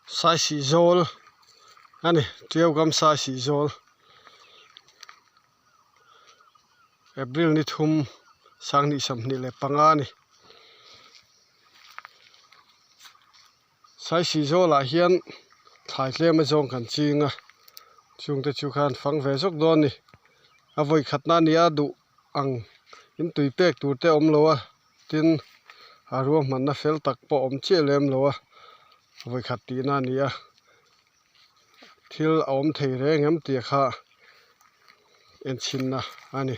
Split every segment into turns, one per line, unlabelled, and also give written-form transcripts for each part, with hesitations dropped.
Saisih zawl a ni Tiaugam Saisih zawl April ni thum sanghnih 25 a ni. Saisih zawlah hian thlai tlem azawng kan ching a chungte chu khan fang ve zawk dawn a ni a vawi khatna a ni a duh ang in tui pek tur te a awm lo a tin a ruahmanna fel tak pawh a awm chiah lem lo a vawikhat tihna a ni a thil a awm thei reng em tih kha enchhinna a ni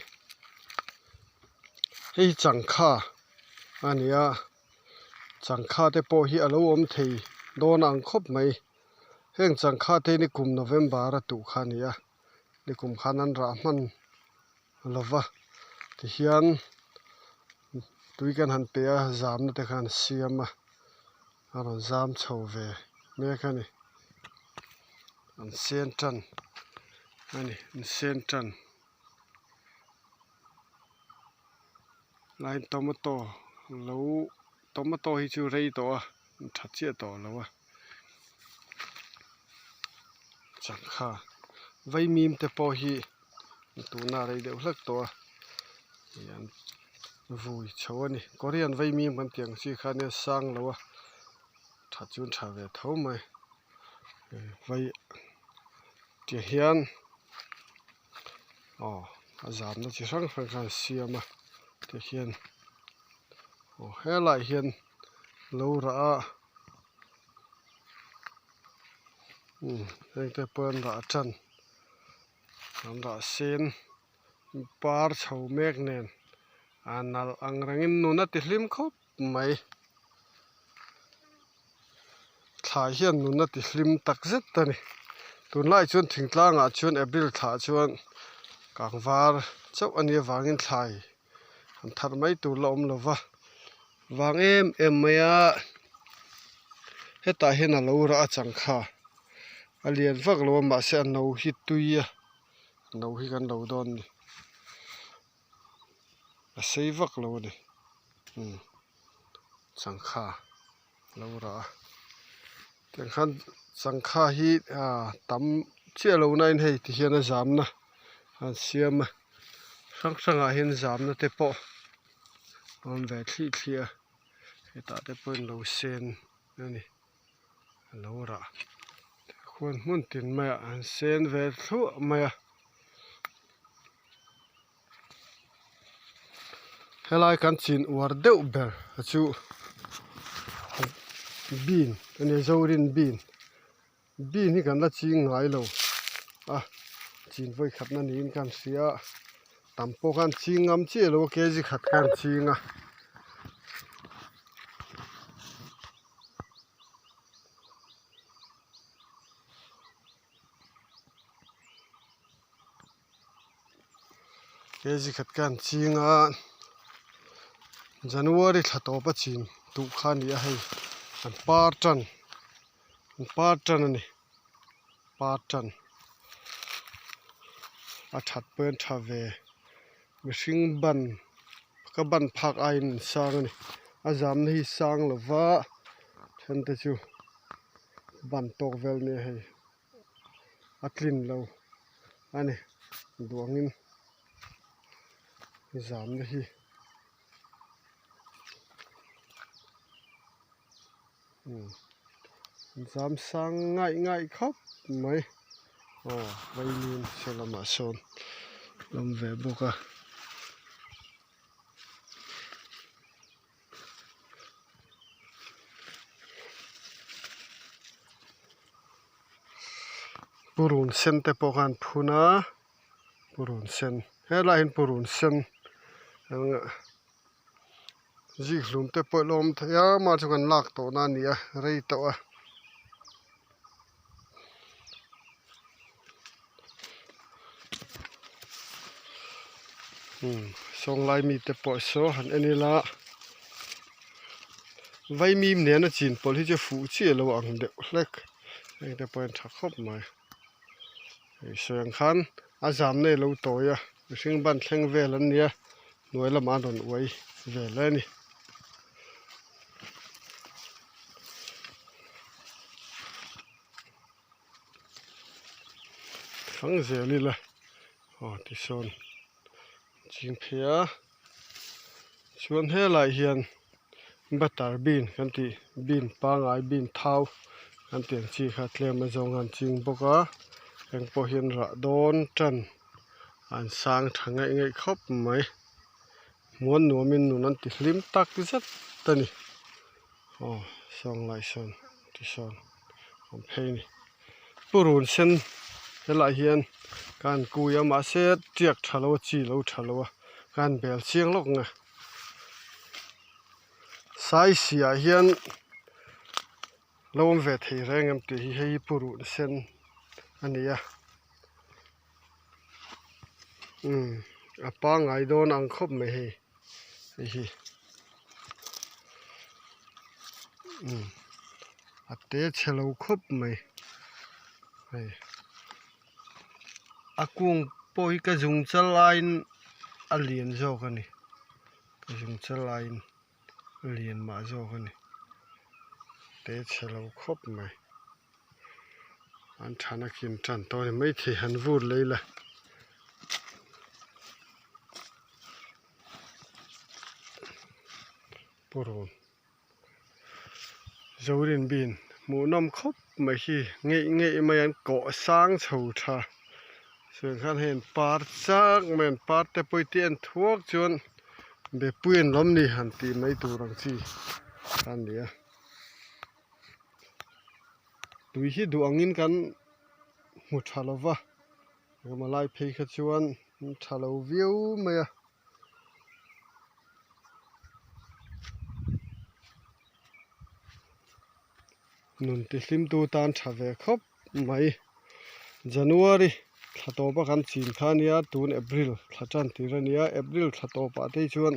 hei changkha a ni a changkha te pawh hi a lo awm thei dawn ang khawp mai heng changkha te hi nikum November a tuh kha a ni a nikum khan an rah hman lova tihian tui kan han pe a zamna te khan a siam a a rawn zam chho ve mek a ni an sen tan a ni an sen tan line tomato lo tomato hi chu rei tawh a tha chiah tawh lo a changkha vaimim te pawh hi. Tuna rei deuh hlek tawh a ih an vui chho a ni korean vaimim kan tih ang chi kha nia sang lo a tha chu an tha ve tho mai vai tih hian aw a zamna chi hrang hrang kha an siam a tikhian aw helaiah hian lo rah a umm heng te pawh an rah tan. An rah sen par chho mek nen a nalh ang rengin nun a ti hlim khawp mai. Thlai hian nun a ti hlim tak zet a ni. Tunlai chuan thingtlangah chuan April thlah chuan kangvar chauh a nih avangin thlai an thar mai tur la awm lo va, vang em em mai a hetah hian a lo rah a changkha a lian vak lo a mahse a no hi tui a no hi kan lo dawn a ni a sei vak lo a ni umm changkha a lo rah a tiang khan changkha hi ah tam chiah lo na in hei ti hian a zamna an siam a hrang hrangah hian zamna te pawh a awm ve thliah thliah a hetah te pawhin lo sen a ni a lo rah khuan hmun tin maiah an sen ve thluah mai a helai kan chin uar deuh ber chu bean a ni zorin bean bean hi kan la ching ngai lo a chin vawi khatna niin ka han hria a tam pawh khan ching ngam chiah lo a kg khat khan ching a. Kg khat khan ching a January thla tawp a chin duh kha a ni a hei an par tan an par tan a ni par tan a that pawh hian tha ve mihring ban ka ban phak aiin an sang a ni a zamna hi sang lova then te chu ban tawk vel mai a hei. a tlin lo a ni duangin zamna hi umm zam sang ngaih ngaih khawp mai aw vaimim saw lamah sawn a awm ve bawk a. Purun sen te pawh khan phun a purun sen helaiah hian purun sen zik hlum te pawh a la awm thei a amah chu kan lak tawh na a ni a rei tawh a. Sawnglai mite pawh saw han en ila vaimim nena chin pawlh hi chu fuh chiah lo ang deuh hlek heng te pawh hi an tha khawp mai hei sawi ang khan a zam na ilo tawi a mihring ban thleng vel an nia hnuai lamah an rawn uai vel a ni. Fang zel ila aw tisawn ching phei a chuan helaiah hian butter bean kan tih bean pangngai bean thau kan tih ang chi kha tlem a zawng a an ching bawk a heng pawh hian rah dawn tan an sang tha ngaih ngaih khawp mai muan nuamin nun an ti hlim tak zet a ni aw sawng lai sawn tisawn awm phei a ni purun sen helaiah hian ka han kui a mahse tiak tha lo a chi lo tha lo a ka han bel chiang lawk ang e saisiah hian lo awm ve thei reng em tih hi hei hi purun sen a ni a umm a pangngai dawn ang khawp mai hei hei hi umm a te chhe lo khawp mai hei a kung pawh hi ka zung chal laiin a lian zawk a ni ka zung chal laiin lian mah zawk a ni te chhe lo khawp mai. An thana khi an tan tawh a ni maithei han vur lei la. Purun Zorin bin hmuhnawm khawp mai hi ngeih ngeih mai an kawh sang chho tha chuan khan hei an par chak mai an par te pawh i tih en thuak chuan bepui an lawm ni han tih mai tur ang chi a ni a. Tui hi duh angin kan hmu tha lo va ema lai phei kha chuan an tha lo viau mai a. Nun tihlim tu tan tha ve khawp mai January thla tawp a kan chin kha ania tun April thla tan tir ania April thla tawpah te hi chuan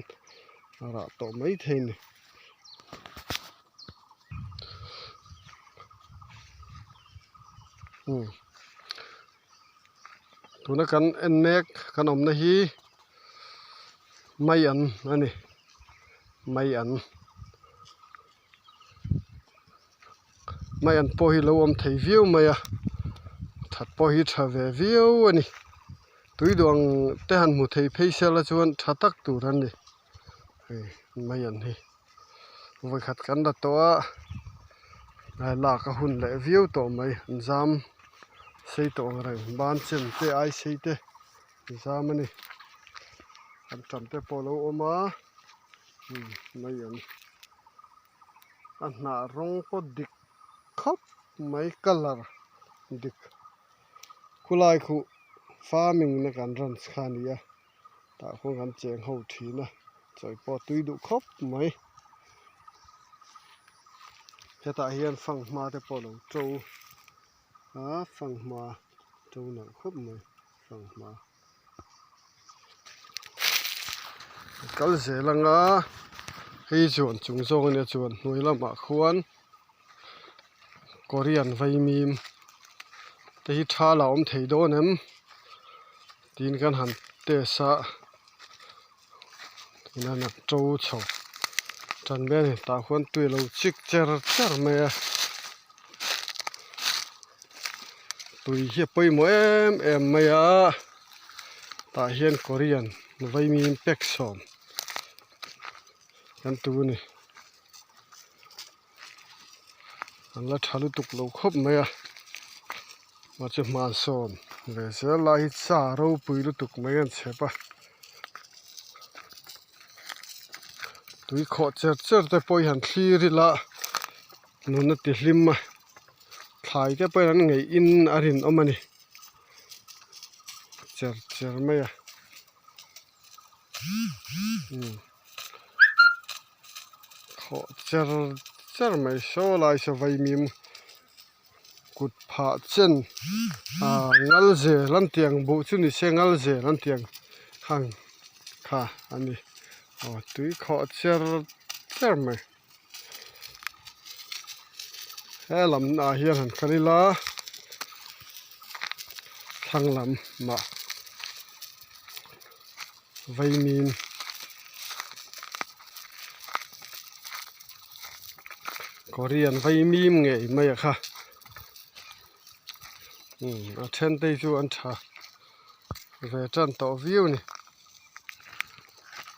a rah tawh mai thei a ni. Tuna kan en mek kan awmna hi mai an a ni mai an mai an pawh hi lo awm thei viau mai a that pawh hi tha ve viau a ni tui duang te han hmu thei phei se la chuan tha tak tur an ni hei mai an hi. Vawikhat kan la tawh a hnai lak a hun leh viau tawh mai an zam sei tawh ang reng ban chen te ai sei te an zam a ni an tam te pawh a lo awm a mai an a hnah rawng pawh dik khawp mai colour dik khulai khuh farming na kan rawn kha a ni a. Tah khuan kan cheng ho thin a chawi pawh a tui duh khawp mai hetah hian fanghma te pawh a lo to a fanghma to nalh khawp mai fanghma a kal zel anga hei chuan chung zawng ania chuan hnuai lamah khuan korean vaimim te hi tha la awm thei dawn em. Tin kan han test a tunah hian a to chho tan mai a ni tah khuan tui a lo chik cher cher mai a tui hi a pawimawh em em mai a tah hian korean vaimim pack sawm kan tu a ni an la tha lutuk lo khawp mai a mahse hmansawn ve zel lai hi cha ropui lutuk mai an chhep a tui khawh cher cher te pawh hi han thlir ila nun a ti hlim a thlai te pawhin an ngaih in a rinawm a ni cher cher mai a umm. Khawh cher cher mai saw lai saw vaimim kut phah chen ah ngal zel an tih ang buh chu ni se ngal zel an tih ang khang kha a ni aw tui khawh cher cher mai he lam ah hian han kal ila thlang lam mah Vaimim Korean vaimim ngei mai a kha. Umm a then te hi chu an tha ve tan tawh viau a ni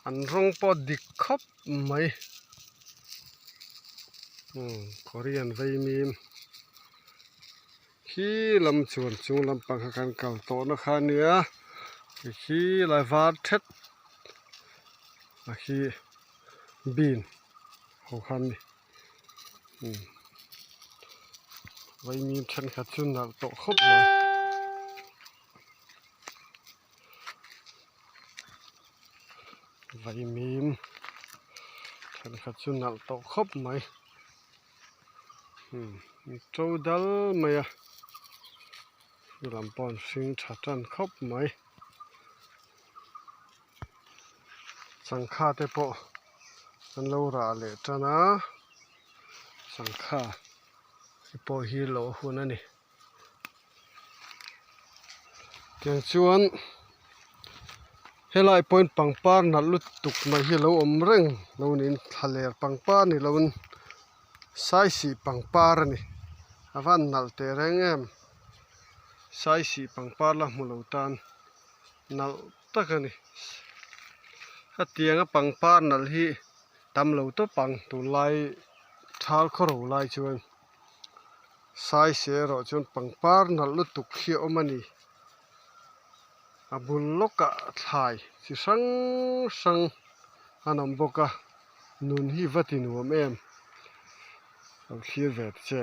an rawng pawh dik khawp mai umm korean vaimim khi lam chuan chung lampang kha kan kal tawh na kha a nia khi lai var thet a khi bean ho kha an ni. Vaimim thenkhat chu nalh tawh khawp mai. Vaimim thenkhat chu nalh tawh khawp mai. To dal mai a he lam pawh an hring tha tan khawp mai. Sangha te pawh an lo rah leh tan a sangha te pawh hi lo hun a ni tiang chuan helai pawhin pangpar nalh lutuk mai hi a lo awm reng lo niin thlaler pangpar ni loin saisih pangpar a ni a van nalh teh reng em saisih pangpar la hmu lo tan. Nalh tak a ni hetianga pangpar nalh hi tam lo tawp ang tunlai thal khawro lai chuan saise erawh chuan pangpar nalh lutuk hi a awm a ni a bul lawkah thlai chi hrang hrang an awm bawk a nun hi va ti nuam em lo thlir ve ta che.